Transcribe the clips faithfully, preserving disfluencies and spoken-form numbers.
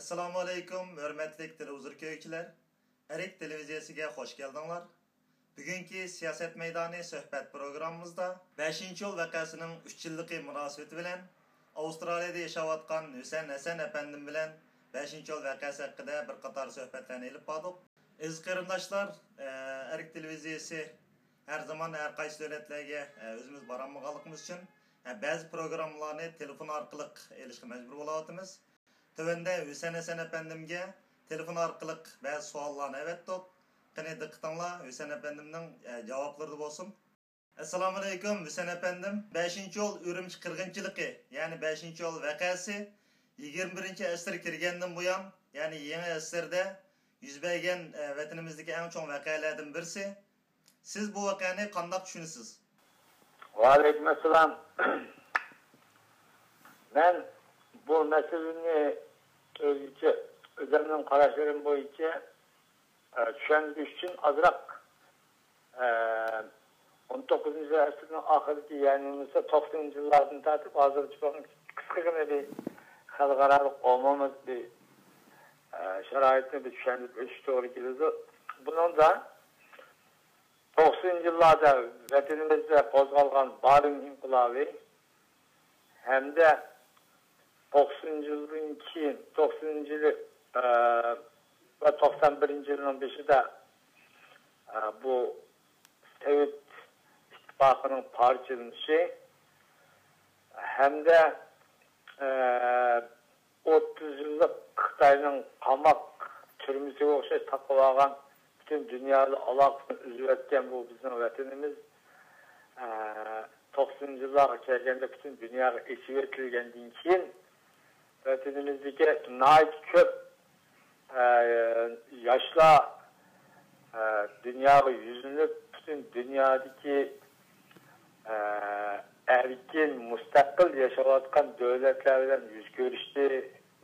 ئەسسالامۇئەلەيكۇم، ھۆرمەتلىك تېلېۋىزور كۆرگۈچىلەر! ئەرك تېلېۋىزىيەسىگە خۇش كەلدىڭلار. بۈگۈنكى سىياسەت مەيدانى سۆھبەت پروگراممىزدا بەشىنچى يول ۋەقەسىنىڭ ئۈچ يىللىقى مۇناسىۋىتى بىلەن ئاۋسترالىيەدە ياشاۋاتقان ھۈسەن ھەسەن ئەپەندىم بىلەن بەشىنچى يول ۋەقەسى ھەققىدە بىر قاتار سۆھبەتلەرنى ئېلىپ باردۇق. ئەزىز قېرىنداشلار، ئەرك تېلېۋىزىيەسى ھەر زامان ھەر قايسى دۆلەتلەرگە ئۆزىمىز بارالمىغانلىقىمىز ئۈچۈن، بەزى پروگراممىلارنى تېلېفون ئارقىلىق ئېلىشقا مەجبۇر بولاۋاتىمىز. تۆۋەندە ھۈسەن ھەسەن ئەپەندىمگە تېلېفون ئارقىلىق بەزى سوئاللارنى ئەۋەتتۇق. قېنى، دىققىتىڭلار ھۈسەن ئەپەندىمنىڭ، ئە، جاۋابلىرىدا بولسۇن. ئەسسالامۇئەلەيكۇم، ھۈسەن ئەپەندىم. بەشىنچى يول ئۈرۈمچى قىرغىنچىلىقى، يەنى بەشىنچى يول ۋەقەسى يىگىرمە بىرىنچى ئەسىر كىرگەندىن بۇيان، يەنى يېڭى ئەسىردە يۈز بەرگەن، ئە، ۋەتىنىمىزدىكى ئەڭ چوڭ ۋەقەلەردىن بىرسى. سىز بۇ ۋەقەنى قانداق چۈشىنىسىز؟ ۋەئەلەيكۇم ئەسسالام. مەن بۇ مەسىلىنى ئۆزگىچە، ئۆزۈمنىڭ قاراشلىرىم بويىچە، ئە، چۈشەندۈرۈش ئۈچۈن ئازراق، ئە، ئون توققۇزىنچى ئەسىرنىڭ ئاخىرىدىكى، يەنى بولمىسا توقسىنىنچى يىللاردىن تارتىپ ھازىرغىچە بولغان قىسقىغىنا بىر خەلقئارالىق ئومۇمىي بىر، ئە، شارائىتنى بىر چۈشەندۈرۈپ ئۆتۈش توغرا كېلىدۇ. بۇنىڭدا توقسىنىنچى يىللاردا ۋەتىنىمىزدە قوزغالغان بارىن ئىنقىلابى ھەمدە توقسىنىنچى يىلدىن كېيىن، توقسىنىنچى يىلى، ئە، ۋە توقسان بىرىنچى يىلنىڭ بېشىدا، ئە، بۇ سوۋېت ئىتتىپاقىنىڭ پارچىلىنىشى ھەمدە، ئە، ئوتتۇز يىللىق خىتاينىڭ قاماق تۈرمىسىگە ئوخشاش تاقىۋالغان پۈتۈن دۇنيادا ئالاقىسىنى ئۈزۈۋەتكەن بۇ بىزنىڭ ۋەتىنىمىز، ئە، توقسىنىنچى يىللارغا كەلگەندە پۈتۈن دۇنياغا ئېچىۋېتىلگەندىن كېيىن، ۋەتىنىمىزدىكى ناھايىتى كۆپ، ئە، ياشلار، ئە، دۇنياغا يۈزلىنىپ، پۈتۈن دۇنيادىكى، ئە، ئەركىن، مۇستەقىل ياشاۋاتقان دۆلەتلەر بىلەن يۈز كۆرۈشتى.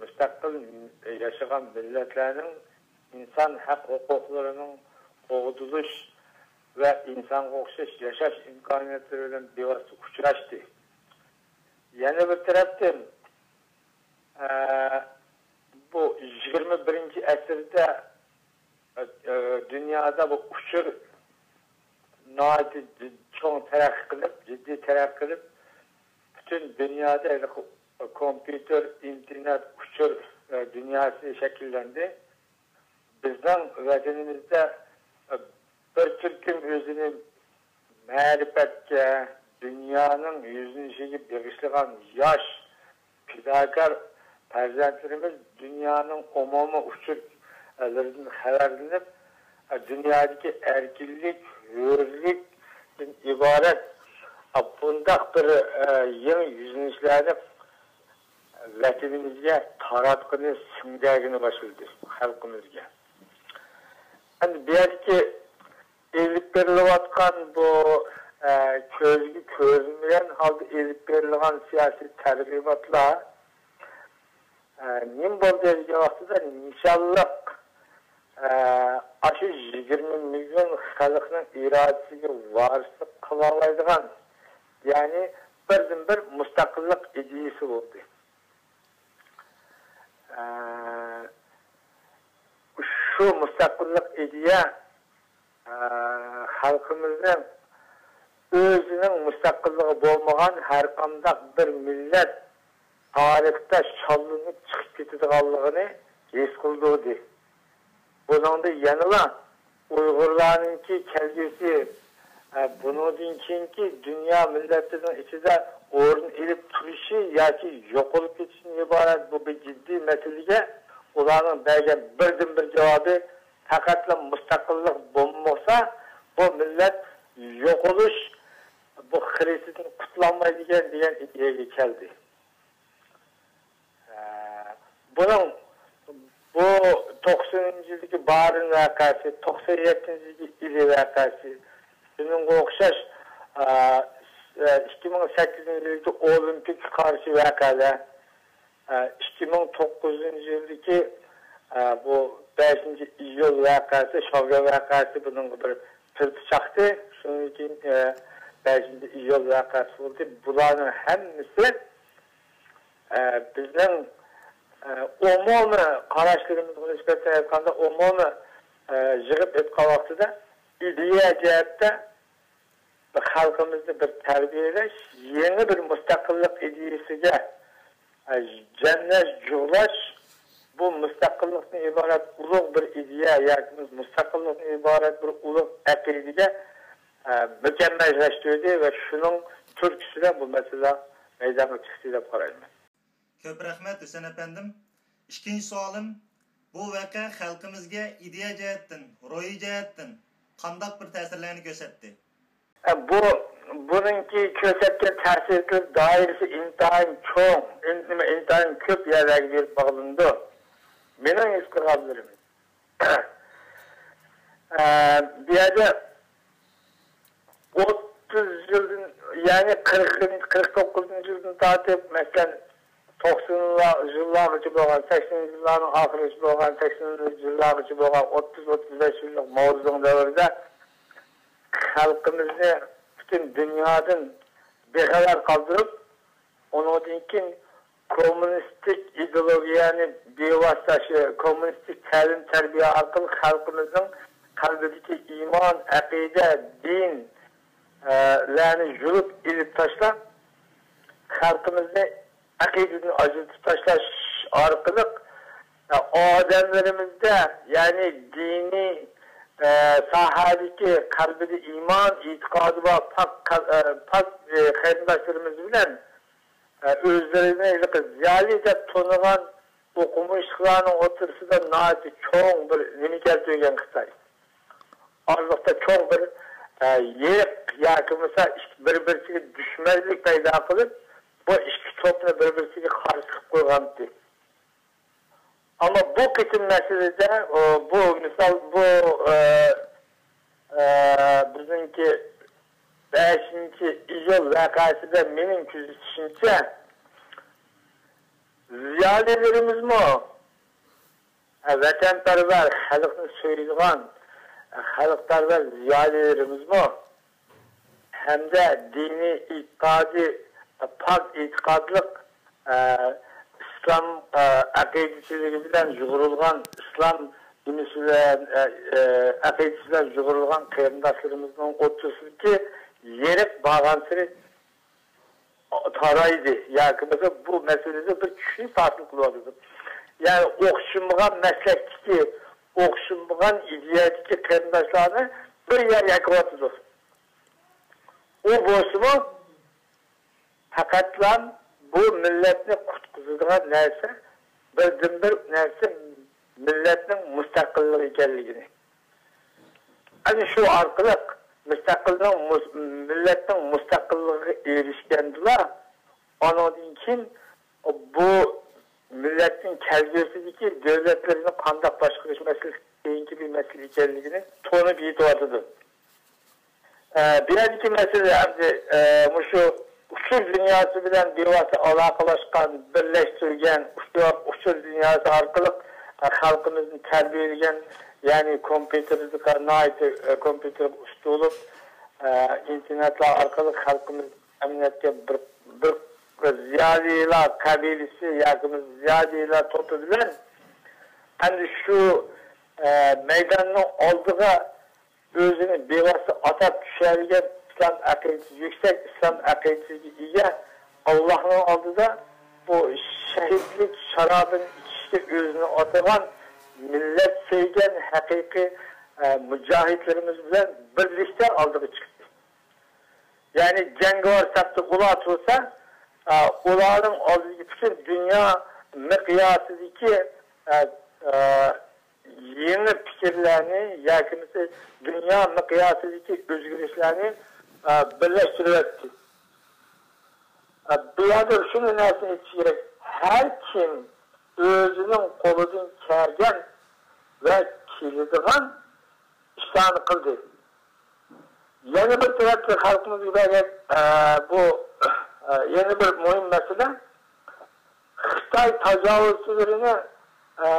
مۇستەقىل ياشىغان مىللەتلەرنىڭ ئىنسان ھەق ھوقۇقلىرىنىڭ قوغدىلىش ۋە ئىنسانغا ئوخشاش ياشاش ئىمكانىيەتلىرى بىلەن بىۋاسىتە ئۇچراشتى. يەنە بىر تەرەپتىن، ئە، بۇ يىگىرمە بىرىنچى ئەسىردە، ئە، دۇنيادا بۇ ئۇچۇر ناھايىتى چوڭ تەرەققىي قىلىپ، جىددىي تەرەققىي قىلىپ، پۈتۈن دۇنيادا ھېلىقى كومپيۇتېر، ئىنتېرنېت، ئۇچۇر، ئە، دۇنياسى شەكىللەندى. بىزنىڭ ۋەتىنىمىزدە، ئە، بىر تۈركۈم ئۆزىنى مەرىپەتكە، دۇنيانىڭ يۈزلىنىشىگە بېغىشلىغان ياش پىداكار پەرزەنتلىرىمىز دۇنيانىڭ ئومۇمىي ئۇچۇرلىرىدىن خەۋەرلىنىپ، دۇنيادىكى ئەركىنلىك، ھۆرلۈكتىن ئىبارەت بۇنداق بىر، ئە، يېڭى يۈزلىنىشلەرنى ۋەتىنىمىزگە تاراتقىنى، سىڭدۈرگىنى باشلىدى خەلقىمىزگە. ئەمدى بۇ يەردىكى ئېلىپ بېرىلىۋاتقان بۇ، ئە، كۆزگە كۆرۈنمىگەن ھالدا ئېلىپ بېرىلغان سىياسىي تەرغىباتلار، ئە، نېمە بولدى دېگەن ۋاقتىدا نىشانلىق، ئە، ئاشۇ يىگىرمە مىليون خەلقنىڭ ئىرادىسىگە ۋارىسلىق قىلالايدىغان، يەنى بىردىنبىر مۇستەقىللىق ئىدىيىسى بولدى. ئە، شۇ مۇستەقىللىق ئىدىيە، ئە، خەلقىمىزنىڭ ئۆزىنىڭ مۇستەقىللىقى بولمىغان ھەرقانداق بىر مىللەت تارىختا شاللىنىپ چىقىپ كېتىدىغانلىقىنى ھېس قىلدۇردى. بۇنىڭدا يەنىلا ئۇيغۇرلارنىڭكى كەلگۈسى، ئە، بۇنىڭدىن كېيىنكى دۇنيا مىللەتلىرىنىڭ ئىچىدە ئورۇن ئېلىپ تۇرۇشى ياكى يوقىلىپ كېتىشىدىن ئىبارەت بۇ بىر جىددىي مەسىلىگە ئۇلارنىڭ بەرگەن بىردىنبىر جاۋابى پەقەتلا مۇستەقىللىق بولمىسا، بۇ مىللەت يوقىلىش، بۇ خىرىسىدىن قۇتۇلالمايدىكەن دېگەن ئىدىيەگە كەلدى. ئە، بۇنىڭ، بۇ توقسىنىنچى يىلدىكى بارىن ۋەقەسى، توقسان يەتتىنچى يىلدىكى ئىلى ۋەقەسى، شۇنىڭغا ئوخشاش، ئە، ئىككى مىڭ سەككىزىنچى يىلدىكى ئولىمپىكقا قارشى ۋەقەلەر، ئىككى مىڭ توققۇزىنچى يىلدىكى، ئە، بۇ بەشىنچى ئىيۇل ۋەقەسى، شاۋياۋ ۋەقەسى بۇنىڭغا بىر پىلتە چاقتى. شۇنىڭدىن كېيىن، ئە، بەشىنچى ئىيۇل ۋەقەسى بولدى. بۇلارنىڭ ھەممىسى، ئە، بىزنىڭ ئە، ئومۇمىي قاراشلىرىمىزغا نىسبەتەن ئېيتقاندا، ئومۇمىي، ئە، يىغىپ ئېيتقان ۋاقتىدا ئىدىيە جەھەتتە خەلقىمىزنى بىر تەربىيەلەش، يېڭى بىر مۇستەقىللىق ئىدىيەسىگە، ئە، جەملەش، جۇغلاش، بۇ مۇستەقىللىقتىن ئىبارەت ئۇلۇغ بىر ئىدىيە ياكى مۇستەقىللىقتىن ئىبارەت بىر ئۇلۇغ ئەقىدىگە، ئە، مۇكەممەللەشتۈردى ۋە شۇنىڭ تۈرتكىسى بىلەن بۇ مەسىلە مەيدانغا چىقتى دەپ قارايمەن. كۆپ رەھمەت، ھۈسەن ئەپەندىم. ئىككىنچى سوئالىم، بۇ ۋەقە خەلقىمىزگە ئىدىيە جەھەتتىن، روھىي جەھەتتىن قانداق بىر تەسىرلەرنى كۆرسەتتى؟ ئە، بۇ، بۇنىڭكى كۆرسەتكەن تەسىر دائىرىسى ئىنتايىن چوڭ، ئىن-، نېمە، ئىنتايىن كۆپ يەرلەرگە بېرىپ باغلىنىدۇ. مېنىڭ ھېس قىلغانلىرىم. ئە، بۇ يەردە ئوتتۇز يىلدىن، يەنى قىرىق، قىرىق توققۇزىنچى يىلدىن تارتىپ، مەسىلەن، توقسان يىللارغىچە بولغان، سەكسەنىنچى يىللارنىڭ ئاخىرىغىچە بولغان، سەكسەنىنچى يىللارغىچە بولغان ئوتتۇز، ئوتتۇز بەش يىللىق ماۋزېدۇڭ دەۋرىدە خەلقىمىزنى پۈتۈن دۇنيادىن بىخەۋەر قالدۇرۇپ، ئۇنىڭدىن كېيىن كوممۇنىستىك ئىدېئولوگىيەنى بىۋاسىتە شۇ كوممۇنىستىك تەلىم-تەربىيە ئارقىلىق خەلقىمىزنىڭ قەلبىدىكى ئىمان، ئەقىدە، دىن، ئە، لەرنى يۇلۇپ ئېلىپ تاشلاپ، خەلقىمىزنى ئەقىدىدىن ئاجرىتىپ تاشلاش ئارقىلىق، ئە، ئادەملىرىمىزدە، يەنى دىنىي، ئە، ساھەدىكى قەلبىدە ئىمان، ئېتىقادى بار پاك، ئە، پاك، ئە، قېرىنداشلىرىمىز بىلەن، ئە، ئۆزلىرىنى ھېلىقى زىيالىي دەپ تونۇغان ئوقۇمۇشلۇقلارنىڭ ئوتتۇرىسىدا ناھايىتى چوڭ بىر نېمە كەلتۈرگەن خىتاي. ئارىلىقتا چوڭ بىر، ئە، يىرىق ياكى بولمىسا بىر-بىرسىگە دۈشمەنلىك پەيدا قىلىپ، بۇ ئىككى توپنى بىر-بىرسىگە قارشى قىلىپ قويغانتى. ئەمما بۇ قېتىم مەسىلىدە، ئۇ، بۇ مىسال، بۇ، ئە، ئە، بىزنىڭكى بەشىنچى ئىيۇل ۋەقەسىدە مېنىڭ كۆزىتىشىمچە، زىيالىيلىرىمىزمۇ، ۋەتەنپەرۋەر، خەلقنى سۆيىدىغان، خەلقپەرۋەر زىيالىيلىرىمىزمۇ ھەمدە دىنىي ئېتىقادى پاك ئېتىقادلىق، ئە، ئىسلام، ئە، ئەقىدىچىلىكى بىلەن يۇغۇرۇلغان، ئىسلام دىنى بىلەن، ئە، ئە، ئەقىدىسى بىلەن يۇغۇرۇلغان قېرىنداشلىرىمىزنىڭ ئوتتۇرىسىدىكى يىرىق بارغانسېرى تارايدى ياكى بولمىسا بۇ مەسىلىدە بىر چۈشىنىش ھاسىل قىلىۋاتىدۇ. يەنى ئوخشىمىغان مەسلەكتىكى، ئوخشىمىغان ئىدىيەدىكى قېرىنداشلارنى بىر يەرگە ئەكىۋاتىدۇ. ئۇ بولسىمۇ پەقەتلا بۇ مىللەتنى قۇتقۇزىدىغان نەرسە بىردىنبىر نەرسە مىللەتنىڭ مۇستەقىللىقى ئىكەنلىكىنى، ئەنە شۇ ئارقىلىق مۇستەقىلنىڭ، مۇس-، مىللەتنىڭ مۇستەقىللىقىغا ئېرىشكەندىلا، ئانىڭدىن كېيىن بۇ مىللەتنىڭ كەلگۈسىدىكى دۆلەتلىرىنى قانداق باشقۇرۇش مەسىلىسى كېيىنكى بىر مەسىلە ئىكەنلىكىنى تونۇپ يېتىۋاتىدۇ. ئە، بۇ يەردىكى مەسىلە ئەمدى، ئە، مۇشۇ ئۇچۇر دۇنياسى بىلەن بىۋاسىتە ئالاقىلاشقان، بىرلەشتۈرگەن، ئۇچۇر، ئۇچۇر دۇنياسى ئارقىلىق، ئە، خەلقىمىزنى تەربىيەلىگەن، يەنى كومپيۇتېردا ناھايىتى، ئە، كومپيۇتېرغا ئۇستا بولۇپ، ئە، ئىنتېرنېتلار ئارقىلىق خەلقىمىز ئەمەلىيەتكە بىر، بىر، بىر زىيالىيلار قەبىلىسى ياكى بىر زىيالىيلار توپى بىلەن ئەمدى شۇ، ئە، مەيداننىڭ ئالدىغا ئۆزىنى بىۋاسىتە ئاتاپ چۈشەرگەن ئىسلام ئەقىدىسى، يۈكسەك ئىسلام ئەقىدىسىگە ئىگە، ئاللاھنىڭ ئالدىدا بۇ شەھىدلىك شارابىنى ئىچىشكە ئۆزىنى ئاتىغان، مىللەت سۆيگەن ھەقىقىي، ئە، مۇجاھىدلىرىمىز بىلەن بىرلىكتە ئالدىغا چىقتى. يەنى جەڭگىۋار سەپتە ئۇلار تۇرسا، ئە، ئۇلارنىڭ ئالدىدىكى پۈتۈن دۇنيا مىقياسىدىكى، ئە، ئە، يېڭى پىكىرلەرنى ياكى بولمىسا دۇنيا مىقياسىدىكى ئۆزگىرىشلەرنى، ئە، بىرلەشتۈرۈۋەتتى. ئە، بۇ يەردە شۇنى نەرسىنى ئېيتىش كېرەك، ھەر كىم ئۆزىنىڭ قولىدىن كەلگەن ۋە كېلىدىغان ئىشلارنى قىلدى. يەنە بىر تەرەپتىن خەلقىمىزگە بەرگەن، ئە، بۇ، ئە، يەنە بىر مۇھىم مەسىلە، خىتاي تاجاۋۇزچىلىرىنى، ئە،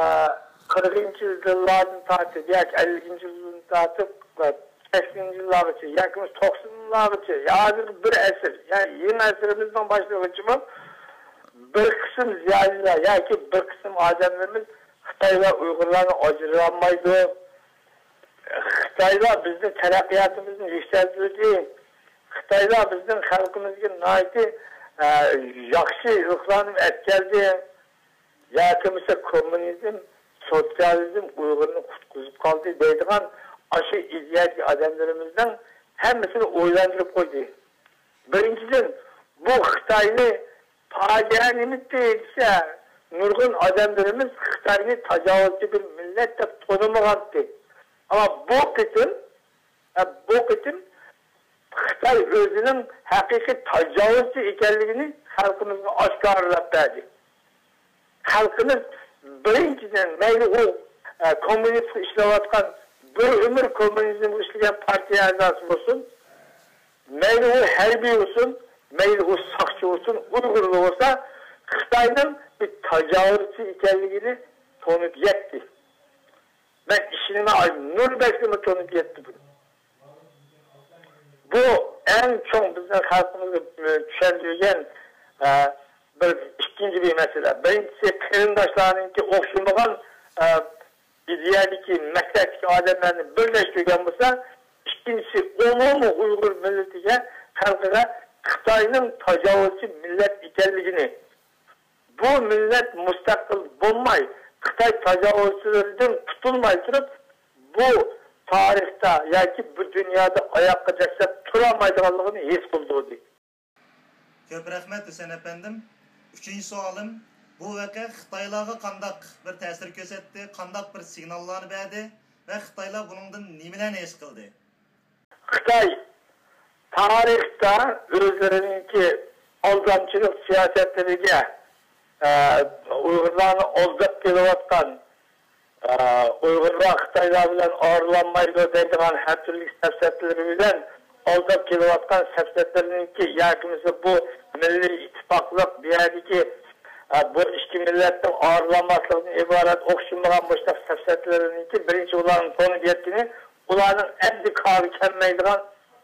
قىرىقىنچى يىللاردىن تارتىپ ياكى ئەللىكىنچى يىلدىن تارتىپ، ئە، سەكسىنىنچى يىللارغىچە ياكى توقسان يىللارغىچە، ھازىرقى بىر ئەسىر، يەنى يېڭى ئەسىرىمىزنىڭ باشلىغۇچىمۇ بىر قىسىم زىيالىيلار ياكى بىر قىسىم ئادەملىرىمىز خىتايلار ئۇيغۇرلارنى ئاجرىيالمايدۇ، خىتايلار بىزنى، تەرەققىياتىمىزنى يۈكسەلدۈردى، خىتايلار بىزنىڭ خەلقىمىزگە ناھايىتى، ئە، ياخشى ئىلقىلارنى ئەتكەلدى، ياكى بولمىسا كوممۇنىزم، سوتسىيالىزم ئۇيغۇرنى قۇتقۇزۇپ قالدى دەيدىغان ئاشۇ ئىدىيەدىكى ئادەملىرىمىزنىڭ ھەممىسىنى ئويلاندۇرۇپ قويدى. بىرىنچىدىن، بۇ خىتاينى پاجىئە نېمىتتى دېسە، نۇرغۇن ئادەملىرىمىز خىتاينى تاجاۋۇزچى بىر مىللەت دەپ تونۇمىغانتى. ئەمما بۇ قېتىم، ھە، بۇ قېتىم خىتاي ئۆزىنىڭ ھەقىقىي تاجاۋۇزچى ئىكەنلىكىنى خەلقىمىزگە ئاشكارىلاپ بەردى. خەلقىمىز بىرىنچىدىن، مەيلى ئۇ، ئە، كوممۇنىستقا ئىشلەۋاتقان، بىر ئۆمۈر كوممۇنىزمغا ئىشلىگەن پارتىيە ئەزاسى بولسۇن، مەيلى ئۇ ھەربىي بولسۇن، مەيلى ئۇ ساقچى بولسۇن، ئۇيغۇرلا بولسا، خىتاينىڭ بىر تاجاۋۇزچى ئىكەنلىكىنى تونۇپ يەتتى. مەن ئىشىنىمەن، ئاي، نۇر بەكرىمۇ تونۇپ يەتتى بۇنى. بۇ ئەڭ چوڭ بىزنىڭ خەلقىمىزگە، ئە، چۈشەندۈرگەن، ئە، بىر ئىككىنچى بىر مەسىلە. بىرىنچىسى، قېرىنداشلارنىڭكى ئوخشىمىغان، ئە، ئىدىيەدىكى، مەسلەكتىكى ئادەملەرنى بىرلەشتۈرگەن بولسا، ئىككىنچىسى، ئومۇمىي ئۇيغۇر مىللىتىگە، خەلقىگە خىتاينىڭ تاجاۋۇزچى مىللەت ئىكەنلىكىنى، بۇ مىللەت مۇستەقىل بولماي، خىتاي تاجاۋۇزچىلىرىدىن قۇتۇلماي تۇرۇپ، بۇ تارىختا ياكى بۇ دۇنيادا ئاياققا دەسسەپ تۇرالمايدىغانلىقىنى ھېس قىلدۇردى. كۆپ رەھمەت، ھۈسەن ئەپەندىم. ئۈچىنچى سوئالىم، بۇ ۋەقە خىتايلارغا قانداق بىر تەسىر كۆرسەتتى، قانداق بىر سىگناللارنى بەردى ۋە خىتايلار بۇنىڭدىن نېمىلەرنى ھېس قىلدى؟ خىتاي تارىختا ئۆزلىرىنىڭكى ئالدامچىلىق سىياسەتلىرىگە، ئە، ئۇيغۇرلارنى ئالداپ كېلىۋاتقان، ئە، ئۇيغۇرلار خىتايلار بىلەن ئارىلانمايدۇ دەيدىغان ھەر تۈرلۈك سەپسەتىلىرى بىلەن ئالداپ كېلىۋاتقان سەپسەتىلىرىنىڭكى ياكى بولمىسا بۇ مىللىي ئىتتىپاقلىق، بۇ يەردىكى، ئە، بۇ ئىككى مىللەتنىڭ ئارىلانماسلىقىدىن ئىبارەت ئوخشىمىغان مۇشۇنداق سەپسەتىلىرىنىڭكى بىرىنچى ئۇلارنىڭ تونۇپ يەتكىنى، ئۇلارنىڭ ئەمدى كارى كەلمەيدىغان،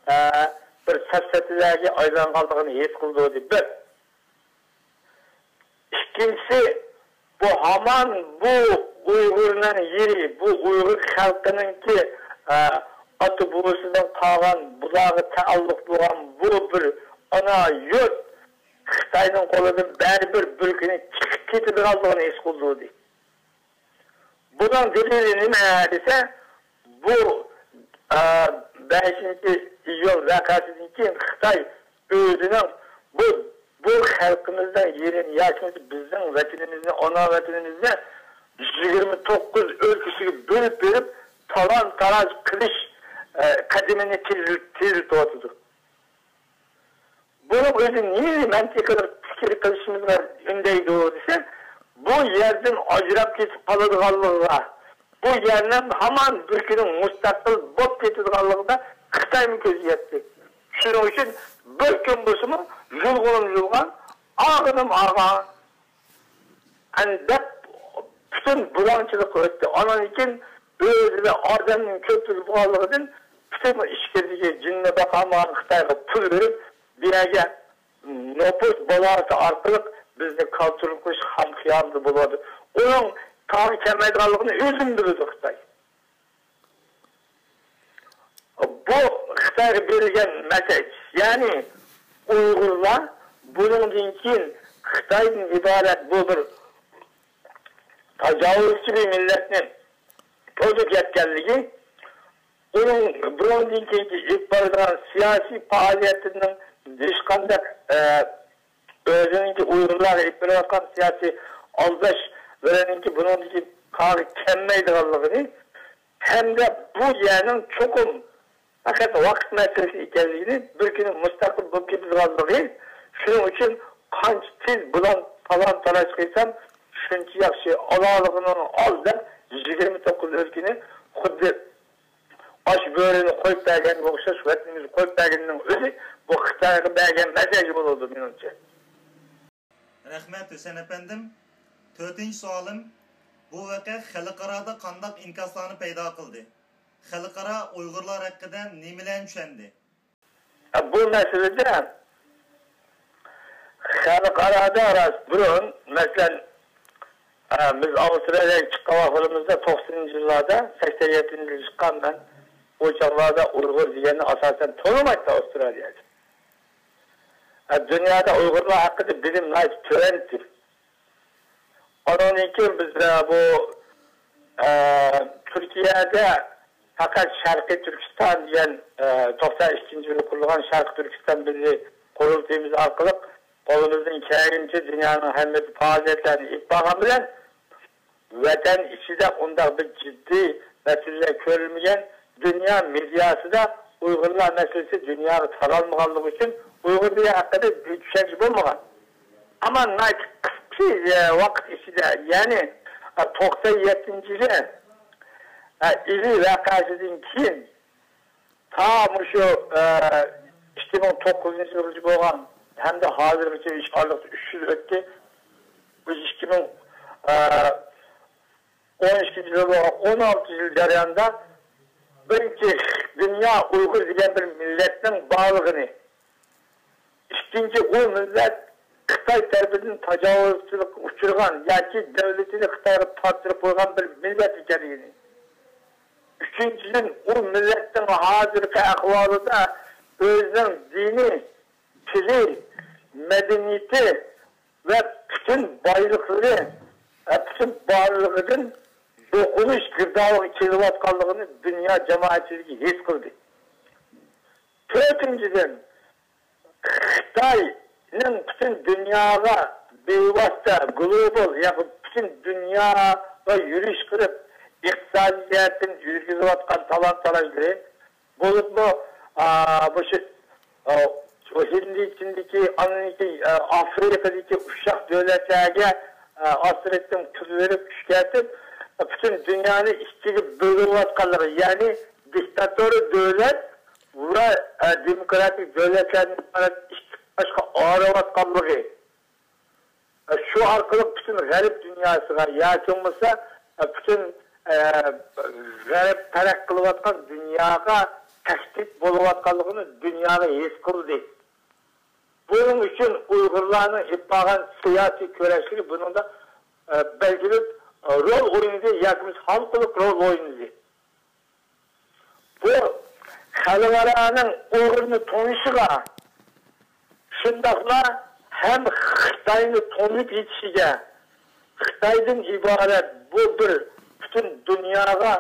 ئە، بىر سەپسەتىلەرگە ئايلانغانلىقىنى ھېس قىلدۇردى. بىر. ئىككىنچىسى، بۇ ھامان بۇ ئۇيغۇرنىڭ يېرى، بۇ ئۇيغۇر خەلقىنىڭكى، ئە، ئاتا بوۋىسىدىن قالغان، بۇلارغا تەئەللۇق بولغان بۇ بىر ئانا يۇرت خىتاينىڭ قولىدىن بەرىبىر بىر كۈنى چىقىپ كېتىدىغانلىقىنى ھېس قىلدۇردى. بۇنىڭ دەلىلى نېمە دېسە، بۇ، ئا، بەشىنچى ئىيۇل ۋەقەسىدىن كېيىن خىتاي ئۆزىنىڭ بۇ، بۇ خەلقىمىزنىڭ يېرىنى ياكى بىزنىڭ ۋەتىنىمىزنى، ئانا ۋەتىنىمىزنى يىگىرمە توققۇز ئۆلكىسىگە بۆلۈپ بېرىپ، تالان-تاراج قىلىش، ئە، قەدىمىنى تېز-، تېزلىتىۋاتىدۇ. بۇنىڭ ئۆزى نېمىنى مەنتىقىي پىكىر قىلىشىمىزغا ئۈندەيدۇ دېسە، بۇ يەردىن ئاجراپ كېتىپ قالىدىغانلىقىغا، بۇ يەرنىڭ ھامان بىر كۈنى مۇستەقىل بولۇپ كېتىدىغانلىقىدا خىتايمۇ كۆزى يەتتى. شۇنىڭ ئۈچۈن بىر كۈن بولسىمۇ يۇلغۇنۇم يۇلغان، ئاغىنىم ئاغان، ئەنە دەپ پۈتۈن بۇلاڭچىلىققا ئۆتتى. ئانان كېيىن ئۆزىدە ئادەمنىڭ كۆپلۈكى بولغانلىقىدىن پۈتۈن ئىچكىرىدىكى جىننى باقالمىغان خىتايغا پۇل بېرىپ، بۇ يەرگە نوپۇس بالاسى ئارقىلىق بىزنى كونترول قىلىش خام خىيالىدا بولۇۋاتىدۇ. ئۇنىڭ تاغا كەلمەيدىغانلىقىنى ئۆزىمۇ بىلىدۇ خىتاي. بۇ خىتايغا بېرىلگەن مەسەج، يەنى ئۇيغۇرلار بۇنىڭدىن كېيىن خىتايدىن ئىبارەت بۇ بىر تاجاۋۇزچى بىر مىللەتنى تونۇپ يەتكەنلىكى، ئۇنىڭ بۇنىڭدىن كېيىنكى ئېلىپ بارىدىغان سىياسىي پائالىيىتىنىڭ ھېچقانداق، ئە، ئۆزىنىڭكى ئۇيغۇرلارغا ئېلىپ بېرىۋاتقان سىياسىي ئالداشلىرىنىڭكى بۇنىڭدىكى كارى كەلمەيدىغانلىقىنى ھەمدە بۇ يەرنىڭ چوقۇم پەقەت ۋاقىت مەسىلىسى ئىكەنلىكىنى، بىر كۈنى مۇستەقىل بولۇپ كېتىدىغانلىقى، شۇنىڭ ئۈچۈن قانچە تېز بۇلان تالان-تاراج قىلسام، شۇنچە ياخشى، ئالالىغىنىڭ ئاز دەپ، يىگىرمە توققۇز ئۆلكىنى خۇددى ئاچ بۆرىنى قويۇپ بەرگەنگە ئوخشاش ۋەتىنىمىزگە قويۇپ بەرگىنىنىڭ ئۆزى بۇ خىتايغا بەرگەن مەسەج بولىدۇ، مېنىڭچە. رەھمەت، ھۈسەن ئەپەندىم. تۆتىنچى سوئالىم، بۇ ۋەقە خەلقئارادا قانداق ئىنكاسلارنى پەيدا قىلدى؟ خەلقئارا ئۇيغۇرلار ھەققىدە نېمىلەرنى چۈشەندى؟ بۇ مەسىلىدە خەلقئارادا راست بۇرۇن، مەسىلەن، ئە، بىز ئاۋسترالىيەگە چىققان ۋاقتىمىزدا توقسىنىنچى يىللاردا، سەكسەن يەتتىنچى يىلى چىققان مەن، ئۇ چاغلاردا ئۇيغۇر دېگەننى ئاساسەن تونۇمايتتى ئاۋسترالىيەدە. ئە، دۇنيادا ئۇيغۇرلار ھەققىدە بىلىم ناھايىتى تۆۋەن ئىدى. ئاندىن كېيىن بىز، ئە، بۇ، ئە، تۈركىيەدە پەقەت شەرقىي تۈركىستان دېگەن، ئە، توقسان ئىككىنچى يىلى قۇرۇلغان شەرقىي تۈركىستان مىللىي قۇرۇلتىيىمىز ئارقىلىق قولىمىزدىن كەلگىنىچە دۇنيانىڭ ھەممە پائالىيەتلەرنى ئېلىپ بارغان بىلەن، ۋەتەن ئىچىدە ئۇنداق بىر جىددىي مەسىلىلەر كۆرۈلمىگەن، دۇنيا مېدىياسىدا ئۇيغۇرلار مەسىلىسى دۇنياغا تارالمىغانلىقى ئۈچۈن ئۇيغۇر دېگەن ھەققىدە بىر چۈشەنچە بولمىغان. ئەمما ناھايىتى قىسقا، ئە، ۋاقىت ئىچىدە، يەنى، ئە، توقسان يەتتىنچى يىلى، ئە، ئىلى ۋەقەسىدىن كېيىن تا مۇشۇ، ئە، ئىككى مىڭ توققۇزىنچى يىلغىچە بولغان ھەمدە ھازىرغىچە ئىش ئارىلىقتا ئۈچ يىل ئۆتتى. بۇ ئىككى مىڭ، ئە، ئون ئىككىنچى يىل بولغان ئون ئالتە يىل جەريانىدا بىرىنچى، دۇنيا ئۇيغۇر دېگەن بىر مىللەتنىڭ بارلىقىنى، ئىككىنچى، ئۇ مىللەت خىتاي تەرىپىدىن تاجاۋۇزچىلىققا ئۇچرىغان ياكى دۆلىتىنى خىتايغا تاپشۇرۇپ قويغان بىر مىللەت ئىكەنلىكىنى، ئۈچىنچىدىن، ئۇ مىللەتنىڭ ھازىرقى ئەھۋالىدا ئۆزىنىڭ دىنى، تىلى، مەدەنىيىتى ۋە پۈتۈن بايلىقلىرى، ۋە پۈتۈن بارلىقىدىن يوقىلىش گىردابىغا كېلىۋاتقانلىقىنى دۇنيا جامائەتچىلىكى ھېس قىلدى. تۆتىنچىدىن، خىتاينىڭ پۈتۈن دۇنياغا بىۋاسىتە گلوبال، ياكى پۈتۈن دۇنياغا يۈرۈش قىلىپ، ئىقتىسادىي جەھەتتىن يۈرگۈزۈۋاتقان تالان-تاراجلىرى، بولۇپمۇ، ئا، مۇشۇ، ئا، ھىندى چىندىكى، ئاندىن كېيىن، ئا، ئافرىقىدىكى ئۇششاق دۆلەتلەرگە، ئا، ئاستىرىدىن پۇل بېرىپ، كۈچ كەلتۈرۈپ، پۈتۈن دۇنيانى ئىككىگە بۆلۈۋاتقانلىقى، يەنى دىكتاتور دۆلەت ۋە، ئە، دېموكراتىك دۆلەتلەرنى ئىككى قاشقا ئايرىۋاتقانلىقى، ئە، شۇ ئارقىلىق پۈتۈن غەرب دۇنياسىغا ياكى بولمىسا، ئە، پۈتۈن، ئە، غەرب تەرەققىي قىلىۋاتقان دۇنياغا تەھدىت بولۇۋاتقانلىقىنى دۇنياغا ھېس قىلدى. بۇنىڭ ئۈچۈن ئۇيغۇرلارنىڭ ئېلىپ بارغان سىياسىي كۈرەشلىرى بۇنىڭدا، ئە، بەلگىلىك، ئە، رول ئوينىدى ياكى بولمىسا ھالقىلىق رول ئوينىدى. بۇ خەلقئارانىڭ ئۇيغۇرنى تونۇشىغا، شۇنداقلا ھەم خىتاينى تونۇپ يېتىشىگە، خىتايدىن ئىبارەت بۇ بىر پۈتۈن دۇنياغا،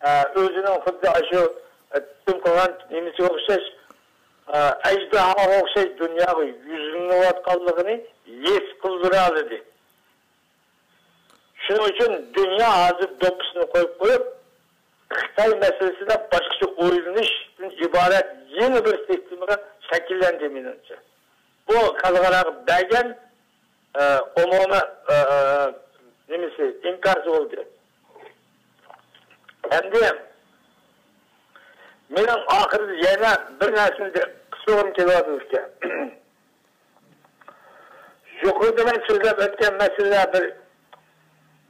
ئە، ئۆزىنىڭ خۇددى ئاشۇ، ئە، تۈزۈم قىلغان نېمىسىگە ئوخشاش، ئە، ئەجدىھاغا ئوخشاش دۇنياغا يۈزلىنىۋاتقانلىقىنى ھېس قىلدۇرالىدى. شۇنىڭ ئۈچۈن دۇنيا ھازىر دوپپىسىنى قويۇپ قويۇپ، خىتاي مەسىلىسىدە باشقىچە ئويلىنىشتىن ئىبارەت يېڭى بىر سىستېمىغا شەكىللەندى، مېنىڭچە. بۇ خەلقئاراغا بەرگەن، ئە، ئومۇمىي، ئە، ئە، نېمىسى، ئىنكاسى بولدى. ئەمدى مېنىڭ ئاخىرىدا يەنە بىر نەرسىنى قىلغۇم كېلىۋاتىدىكەن. يۇقىرىدا مەن سۆزلەپ ئۆتكەن مەسىلىلەر بىر،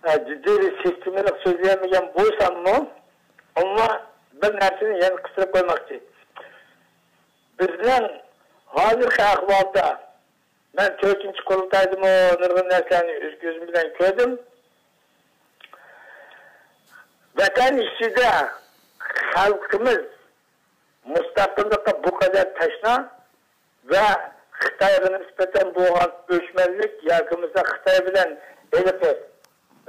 ئە، جىددىي بىر سىستېمىلىق سۆزلىيەلمىگەن بولساممۇ، ئەمما بىر نەرسىنى يەنە قىستۇرۇپ قويماقچى. بىزنىڭ ھازىرقى ئەھۋالدا، مەن تۆتىنچى قۇرۇلتايدىمۇ نۇرغۇن نەرسىلەرنى ئۆز كۆزۈم بىلەن كۆردۈم. ۋەتەن ئىچىدە خەلقىمىز مۇستەقىللىققا بۇ قەدەر تەشنا ۋە خىتايغا نىسبەتەن بولغان ئۆچمەنلىك ياكى بولمىسا خىتاي بىلەن ھېلىقى،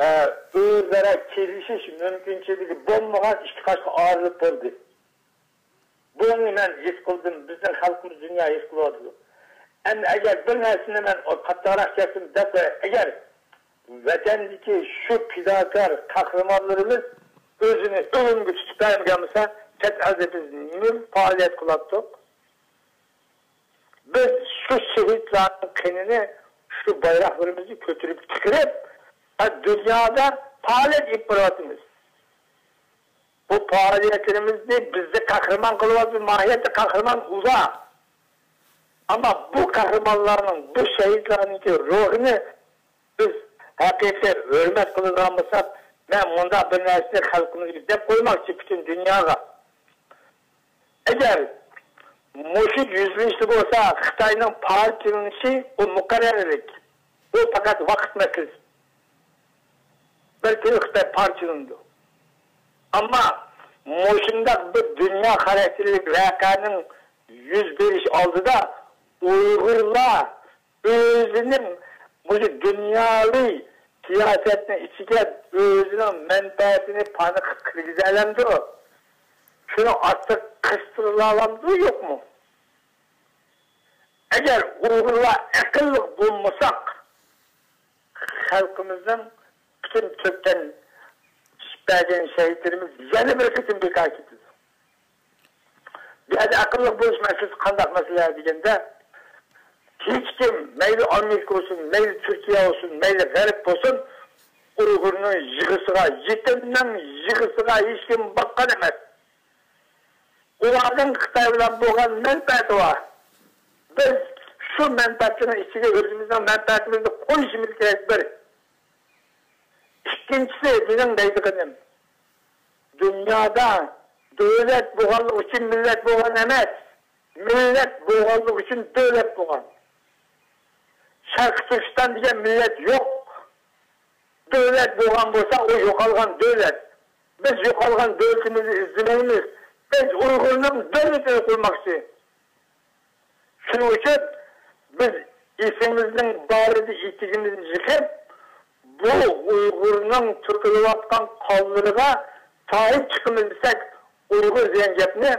ئە، ئۆزئارا كېلىشىش مۇمكىنچىلىكى بولمىغان ئىككى قاشقا ئايرىلىپ بولدى. بۇنى مەن ھېس قىلدىم، بىزنىڭ خەلقىمىز دۇنيا ھېس قىلىۋاتىدۇ. ئەمدى ئەگەر بىر نەرسىنى مەن قاتتىقراق كەتسىم دەپ قوياي، ئەگەر ۋەتەندىكى شۇ پىداكار قەھرىمانلىرىمىز ئۆزىنى ئۆلۈمگە تۇتۇپ بەرمىگەن بولسا، چەت ئەلدە بىز نېمە پائالىيەت قىلاتتۇق؟ بىز شۇ شېھىتلارنىڭ قېنىنى شۇ بايراقلىرىمىزنى كۆتۈرۈپ چىقىرىپ، دۇنيادا پائالىيەت ئېلىپ بېرىۋاتىمىز. بۇ پائالىيەتلىرىمىزنى بىزنى قەھرىمان قىلىۋاتىدۇ، ماھىيەتتە قەھرىمان ئۇلار. ئەمما بۇ قەھرىمانلارنىڭ، بۇ شېھىتلارنىڭكى روھىنى بىز ھەقىقىي ھۆرمەت قىلىدىغان بولساق، مەن مۇنداق بىر نەرسىنى خەلقىمىزگە دەپ قويماقچى، پۈتۈن دۇنياغا. ئەگەر مۇشۇ يۈزلىنىشتە بولسا خىتاينىڭ پارچىلىنىشى ئۇ مۇقەررەرلىك. ئۇ پەقەت ۋاقىت مەسىلىسى. بىر كۈنى خىتاي پارچىلىنىدۇ. ئەمما مۇشۇنداق بىر دۇنيا خاراكتېرلىك ۋەقەنىڭ يۈز بېرىش ئالدىدا ئۇيغۇرلار ئۆزىنىڭ مۇشۇ دۇنياۋى سىياسەتنىڭ ئىچىگە ئۆزىنىڭ مەنپەئەتىنى پانىقىپ كىرگۈزەلەمدۇ؟ شۇنى ئارتۇق قىستۇرۇلالامدۇ، يوقمۇ؟ ئەگەر ئۇيغۇرلار ئەقىللىق بولمىساق، خەلقىمىزنىڭ پۈتۈن تۈركتىن چۈشۈپ بەرگەن شېھىتلىرىمىز يەنە بىر قېتىم بىكار كېتىدۇ. بۇ يەردە ئەقىللىق بولۇش مەسىلىسى قانداق مەسىلە دېگەندە، ھېچكىم، مەيلى ئامېرىكا بولسۇن، مەيلى تۈركىيە بولسۇن، مەيلى غەرب بولسۇن، ئۇيغۇرنىڭ يىغىسىغا، يېتىمنىڭ يىغىسىغا ھېچكىم باققان ئەمەس. ئۇلارنىڭ خىتاي بىلەن بولغان مەنپەئەتى بار. بىز شۇ مەنپەئەتلەرنىڭ ئىچىگە ئۆزىمىزنىڭ مەنپەئەتىمىزنى قويۇشىمىز كېرەك، بىر. ئىككىنچىسى، مېنىڭ دەيدىغىنىم، دۇنيادا دۆلەت بولغانلىقى ئۈچۈن مىللەت بولغان ئەمەس، مىللەت بولغانلىقى ئۈچۈن دۆلەت بولغان. شەرقىي تۈركىستان دېگەن مىللەت يوق. دۆلەت بولغان بولسا، ئۇ يوقالغان دۆلەت. بىز يوقالغان دۆلىتىمىزنى ئىزدىمەيمىز. بىز ئۇيغۇرنىڭ دۆلىتىنى قۇرماقچى. شۇنىڭ ئۈچۈن بىز ئېسىمىزنىڭ بارىدا ئېتىكىمىزنى يىغىپ، بۇ ئۇيغۇرنىڭ تۆكۈلۈۋاتقان قانلىرىغا ساھىب چىقىمىز دېسەك، ئۇيغۇر دېگەن گەپنى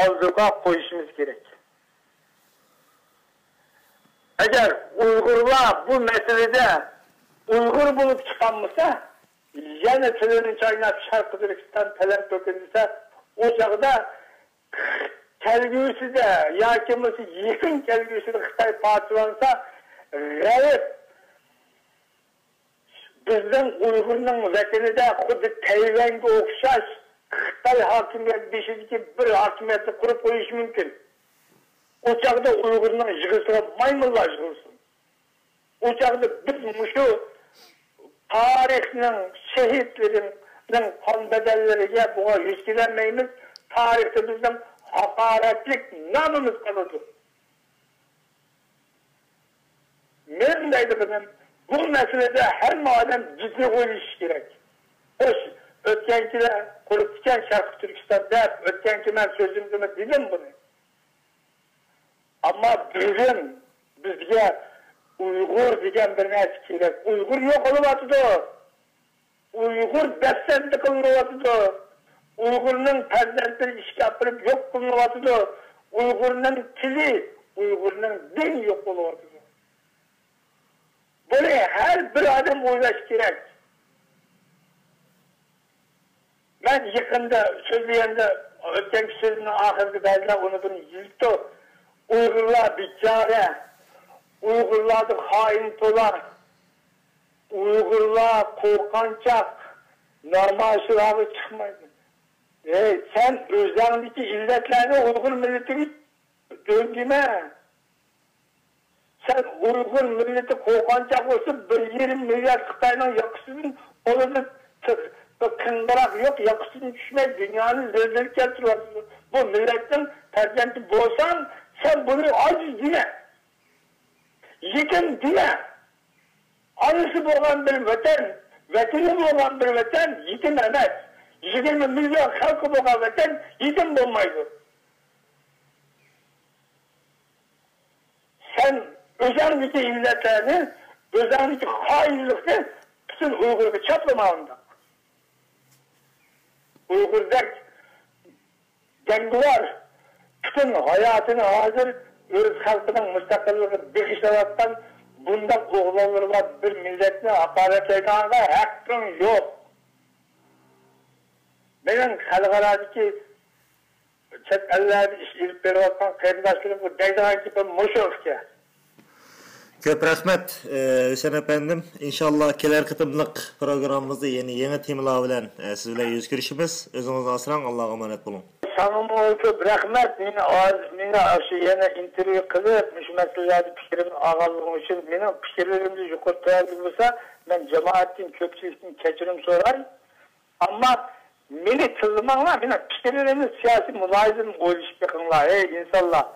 ئالدىغا قويۇشىمىز كېرەك. ئەگەر ئۇيغۇرلار بۇ مەسىلىدە ئۇيغۇر بولۇپ چىقالمىسا، يەنە تىلىنى چايناپ شەرقىي تۈركىستان تەلەپ تۆكۈن دېسە، ئۇ چاغدا كەلگۈسىدە ياكى بولمىسا يېقىن كەلگۈسىدە خىتاي پارچىلانسا، غەرب بىزنىڭ ئۇيغۇرنىڭ ۋەتىنىدە خۇددى تەيۋەنگە ئوخشاش خىتاي ھاكىمىيەت بېشىدىكى بىر ھاكىمىيەتنى قۇرۇپ قويۇشى مۇمكىن. ئۇ چاغدا ئۇيغۇرنىڭ يىغىسىغا مايمۇنلار يىغىلسۇن. ئۇ چاغدا بىز مۇشۇ تارىخنىڭ شېھىتلىرىنىڭ قان بەدەللىرىگە بۇغا يۈز كېلەلمەيمىز. تارىختا بىزنىڭ ھاقارەتلىك نامىمىز قالىدۇ. مېنىڭ دەيدىغىنىم، بۇ مەسىلىدە ھەممە ئادەم جىددىي ئويلىشىشى كېرەك. خوش، ئۆتكەنكىلەر قۇرۇپتىكەن شەرقىي تۈركىستان دەپ، ئۆتكەنكى مەن سۆزۈمدىمۇ دېدىم بۇنى. ئەمما بۈگۈن بىزگە ئۇيغۇر دېگەن بىر نەرسە كېرەك. ئۇيغۇر يوقىلىۋاتىدۇ. ئۇيغۇر دەپسەندە قىلىنىۋاتىدۇ. ئۇيغۇرنىڭ پەرزەنتلىرى ئىشكە ئاپىرىپ يوق قىلىنىۋاتىدۇ. ئۇيغۇرنىڭ تىلى، ئۇيغۇرنىڭ دىنى يوق بولۇۋاتىدۇ. بۇنى ھەر بىر ئادەم ئويلاش كېرەك. مەن يېقىندا سۆزلىگەندە، ئۆتكەنكى سۆزۈمنىڭ ئاخىرىدا بەزىلەر ئۇنى بۇنى يېزىپتۇ. ئۇيغۇرلار بىچارە، ئۇيغۇرلاردا خائىن تولا، ئۇيغۇرلار قورقۇنچاق، نامايىشلارغا چىقمايدۇ. ئەي، سەن ئۆزۈڭدىكى ئىللەتلەرنى ئۇيغۇر مىللىتىگە دۆڭگىمە. سەن ئۇيغۇر مىللىتى قورقۇنچاق بولسا، بىر يېرىم مىليارد خىتاينىڭ ياقىسىدىن، قولىدا ت-، بىر قىڭغىراق يوق، ياقىسىدىن چۈشمەي دۇنيانى زىلزىلە كەلتۈرۈۋاتىدۇ. بۇ مىللەتنىڭ پەرزەنتى بولساڭ، سەن بۇنى ئاجىز دېمە. يېتىم دېمە. ئانىسى بولغان بىر ۋەتەن، ۋەتىنى بولغان بىر ۋەتەن يېتىم ئەمەس. يىگىرمە مىليون خەلقى بولغان ۋەتەن يېتىم بولمايدۇ. سەن ئۆزۈڭدىكى ئىللەتلەرنى، ئۆزۈڭدىكى خائىنلىقنى پۈتۈن ئۇيغۇرغا چاپلىما ئۇنداق. ئۇيغۇردەك جەڭگىۋار، پۈتۈن ھاياتىنى ھازىر ئۆز خەلقىنىڭ مۇستەقىللىقىغا بېغىشلاۋاتقان بۇنداق ئوغلانلىرى بار بىر مىللەتنى ھاقارەتلەيدىغانغا ھەققىڭ يوق. مېنىڭ خەلقئارادىكى چەت ئەللەردە ئىش ئېلىپ بېرىۋاتقان قېرىنداشلىرىمغا دەيدىغان گېپىم مۇشۇ ئىكەن. كۆپ رەھمەت، ئە، ھۈسەن ئەپەندىم. ئىنشاللا كېلەر قېتىملىق پروگراممىمىزدا يەنە يېڭى تېمىلار بىلەن، ئە، سىز بىلەن يۈز كۆرۈشىمىز. ئۆزىڭىزنى ئاسراڭ، ئاللاغا ئامانەت بولۇڭ. ساڭىمۇ كۆپ رەھمەت. مېنى ئاز، مېنى ئاشۇ يەنە ئىنتېرۋيۇ قىلىپ، مۇشۇ مەسىلىلەردە پىكرىمنى ئالغانلىقىڭ ئۈچۈن. مېنىڭ پىكىرلىرىمدە يۇقىرى تۆۋەنلىك بولسا، مەن جامائەتتىن، كۆپچىلىكتىن كەچۈرۈم سوراي. ئەمما مېنى تىللىماڭلار، مېنىڭ پىكىرلىرىمنى سىياسىي مۇلاھىزىدىن ئويلىشىپ بېقىڭلار، ھەي ئىنسانلار.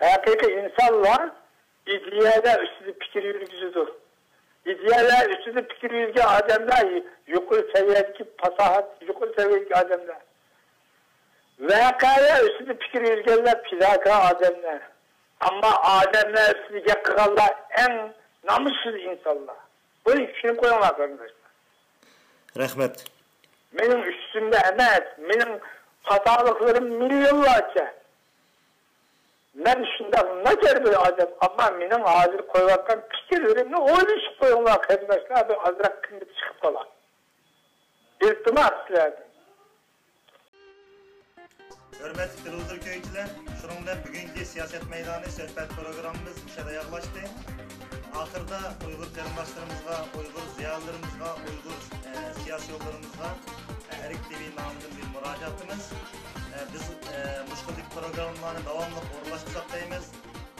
ھەقىقىي ئىنسانلار ئىدىيەلەر ئۈستىدە پىكىر يۈرگۈزىدۇ. ئىدىيەلەر ئۈستىدە پىكىر يۈرگۈزگەن ئادەملەر يۇقىرى سەۋىيەدىكى پاساھەت، يۇقىرى سەۋىيەدىكى ئادەملەر. ۋەقەلەر ئۈستىدە پىكىر يۈرگۈزگەنلەر پىداكار ئادەملەر. ئەمما ئادەملەر ئۈستىدە گەپ قىلغانلار ئەڭ نامۇسسىز ئىنسانلار. بۇنى چۈشىنىپ قويۇڭلار، قېرىنداشلار. رەھمەت. مېنىڭ ئۈستۈمدە ئەمەس، مېنىڭ خاتالىقلىرىم مىليونلارچە. مەن شۇنداق ناچار بىر ئادەم، ئەمما مېنىڭ ھازىر قويۇۋاتقان پىكىرلىرىمنى ئويلىشىپ قويۇڭلار، قېرىنداشلار، بىر ئازراق قىممىتى چىقىپ قالار. ئىلتىماس سىلەردىن. ھۆرمەتلىك تېلېۋىزور كۆرگۈچىلەر، شۇنىڭ بىلەن بۈگۈنكى سىياسەت مەيدانى سۆھبەت پروگراممىمىز مۇشۇ يەردە ئاياغلاشتى. ئاخىرىدا ئۇيغۇر قېرىنداشلىرىمىزغا، ئۇيغۇر زىيالىيلىرىمىزغا، ئۇيغۇر، ئە، سىياسىيونلىرىمىزغا، ئە، ئەرك تىۋى نامىدىن بىر مۇراجىئەتىمىز. ئە، بىز، ئە، مۇشۇ خىلدىكى پروگراممىلارنى داۋاملىق ئورۇنلاشتۇرساق دەيمىز.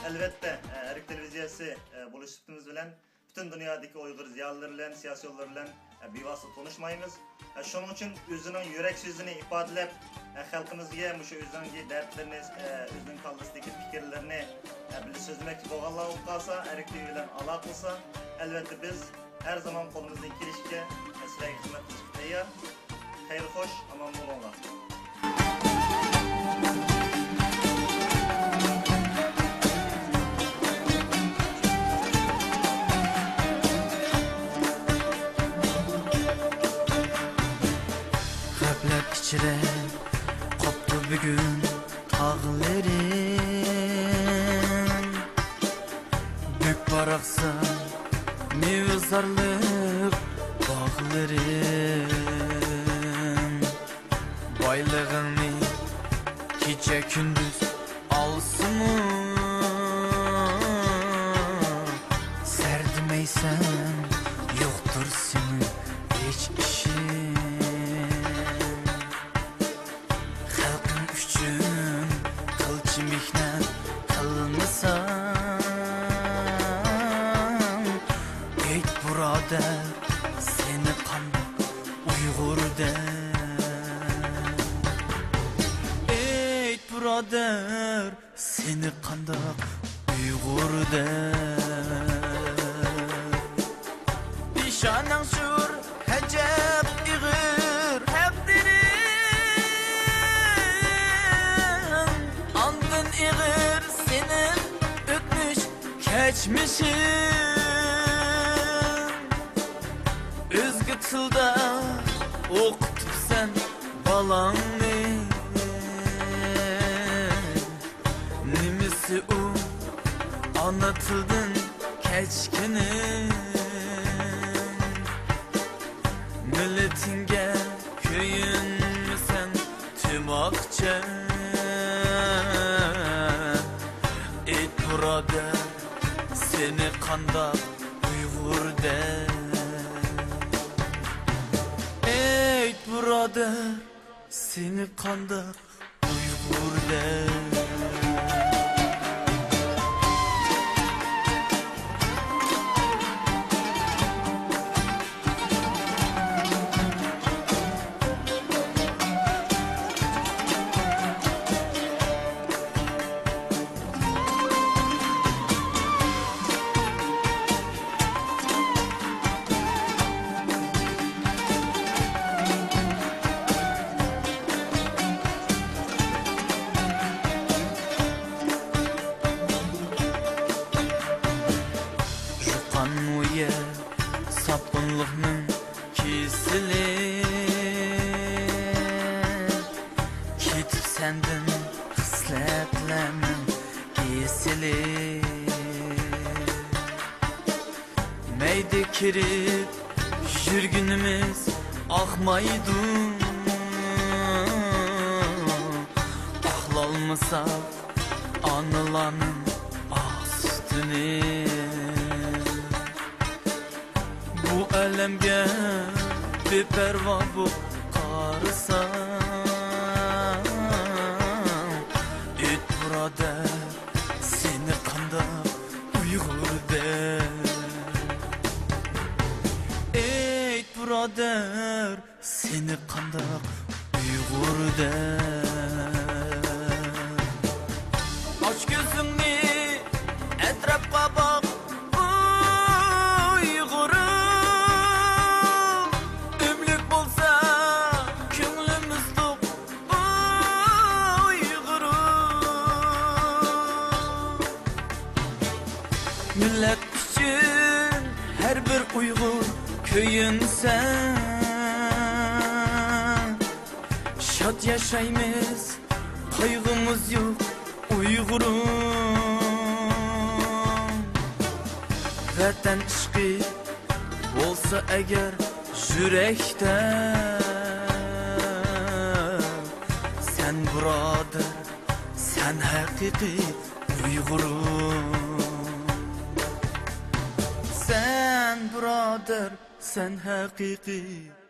ئەلۋەتتە، ئە، ئەرك تېلېۋىزىيەسى، ئە، بولۇش سۈپىتىمىز بىلەن پۈتۈن دۇنيادىكى ئۇيغۇر زىيالىيلىرى بىلەن، سىياسىيونلىرى بىلەن، ئە، بىۋاسىتە تونۇشمايمىز. ئە، شۇنىڭ ئۈچۈن ئۆزىنىڭ يۈرەك سۆزىنى ئىپادىلەپ، ئە، خەلقىمىزگە مۇشۇ ئۆزىنىڭكى دەردلىرىنى، ئە، ئۆزىنىڭ كاللىسىدىكى پىكىرلىرىنى، ئە، بىللە سۆزلىمەكچى بولغانلار بولۇپ قالسا، ئەرك تىۋى بىلەن ئالاقە قىلسا، ئەلۋەتتە بىز ھەر زامان قولىمىزدىن كېلىشىچە، ئە، سىلەرگە خىزمەت قىلىشقا تەييار. خەير خوش، ئامان بولۇڭلار. غەپلەت ئىچىدە قوپتۇ بۈگۈن تاغلىرىم. بۈك باراقسان مېۋىزارلىق باغلىرىم. بايلىقىڭنى كېچە كۈندۈز ئالسىمۇ، سەردىمەيسەن، يوقتۇر سېنىڭ ھېچ ئىشىڭ. خەلقىڭ ئۈچۈن قىلچە مېھنەت قىلمىساڭ، ئېيت، بۇرادەر، سېنى قانداق ئۇيغۇر دەر؟ ئېيت، بۇرادەر، سېنى قانداق ئۇيغۇر دەر؟ پېشانەڭ شور، ئەجەب ئېغىر ھەقلىرىڭ، ئاندىن ئېغىر سېنىڭ ئۆتمۈش كەچمىشىڭ. ئۆزگە تىلدا ئوقۇتۇپسەن بالاڭنى. نېمىسى ئۇ ئانا تىلدىن كەچكىنىڭ؟ مىللىتىڭگە كۆيۈنمىسەڭ تۇماقچە. ئېيت، بۇرادەر، سېنى قانداق ئۇيغۇر دەر؟ ئېيت، بۇرادەر، سېنى قانداق ئۇيغۇر دەر؟ يۇققان ئۇ يەر ساپقۇنلۇقنىڭ كېسىلى، كېتىپ سەندىن خىسلەتلەرنىڭ ئېسىلى. مەيدە كىرىپ يۈرگىنىمىز ئاقمايدۇ، ئاقلالمىساق ئانىلارنىڭ ئاق سۈتىنى. بۇ ئالەمگە بىپەرۋا بولۇپ قارىساڭ، ئېيت، بۇرادەر، سېنى قانداق ئۇيغۇر دەر؟ ئېيت، بۇرادەر، سېنى قانداق ئۇيغۇر دەر؟ ئاچ كۆزۈڭنى، شاد ياشايمىز، قايغۇمىز يوق ئۇيغۇرۇم. ۋەتەن ئىشقى بولسا ئەگەر يۈرەكتە، سەن بۇرادەر، سەن ھەقىقىي ئۇيغۇرۇم. سەن بۇرادەر، سەن ھەقىقىي